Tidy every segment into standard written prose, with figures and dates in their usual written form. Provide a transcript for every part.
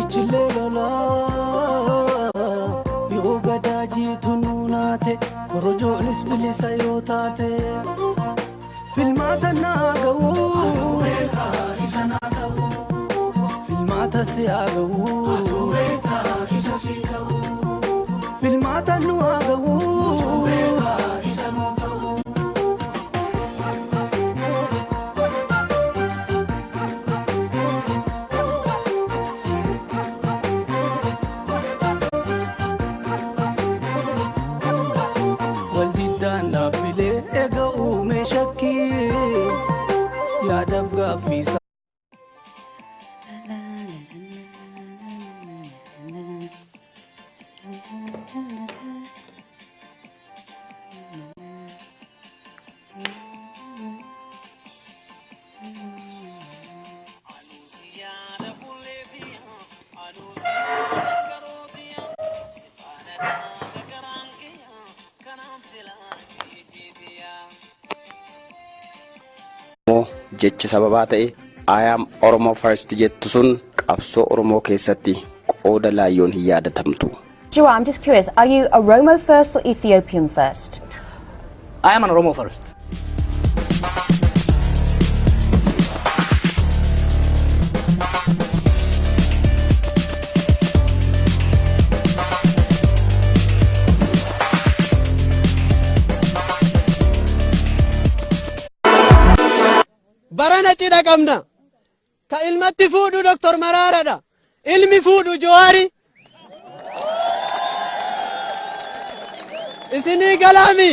Guddichillee lolaa yoo gadaa jiitu nuunaate, korojoonis bilisa yoo taate, filmaata naa ga'uu, filmaata si haa ga'uu, filmaata nu haa ga'uu. Waldiddaan dhaabbilee eega uume shakkii yaadaaf gaaffii. Jecha sababaa ta'e "I am Oromo first" jettu sun qabsoo Oromoo keessatti qooda laayyoon hin yaadatamtu. Jawar, I'm just curious, are you Oromo first or Ethiopian first? I am an Oromo first. Barana cidha qabna. Ka ilmatti fuudhu Dr. Maraaradha. Ilmi fuudhu Jawaari. Isinii galaami.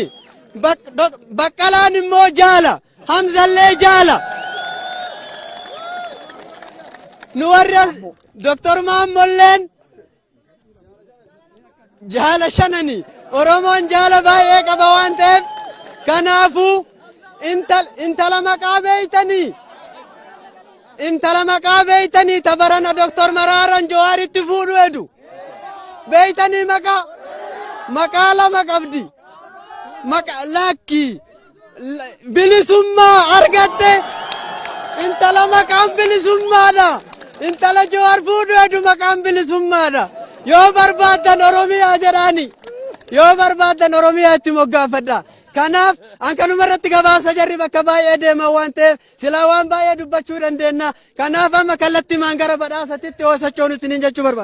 Baqqalaan immoo jaala. Hamzallee jaala. Nu warri Dr. Maammolleen jaala shanani. Oromoon jaala baay'ee qaba waan ta'eef, kanaafuu intala maqaa beeytanii, intala maqaa beeytanii tabarana Dr. Maraaran Jawaaritti fuudhu edu beeytanii, maqaa lama qabdi. Maqa lakki bilisummaa argatte. Intala maqaan bilisummaadha. Intala Jawaar fuudhu edu maqaan bilisummaadha. Yoo barbaaddan Oromiyaa jedhaani, yoo barbaaddan Oromiyaa itti moggaafadha. Kanaaf an kanuma irratti gabaabsa. Jarri bakka baay'ee deeman waan ta'eef silaa waan baay'ee dubbachuu dandeenya. Kanaaf amma kallattii maan gara badhaasatitti hoosachoon isiniin jechuu barbaada.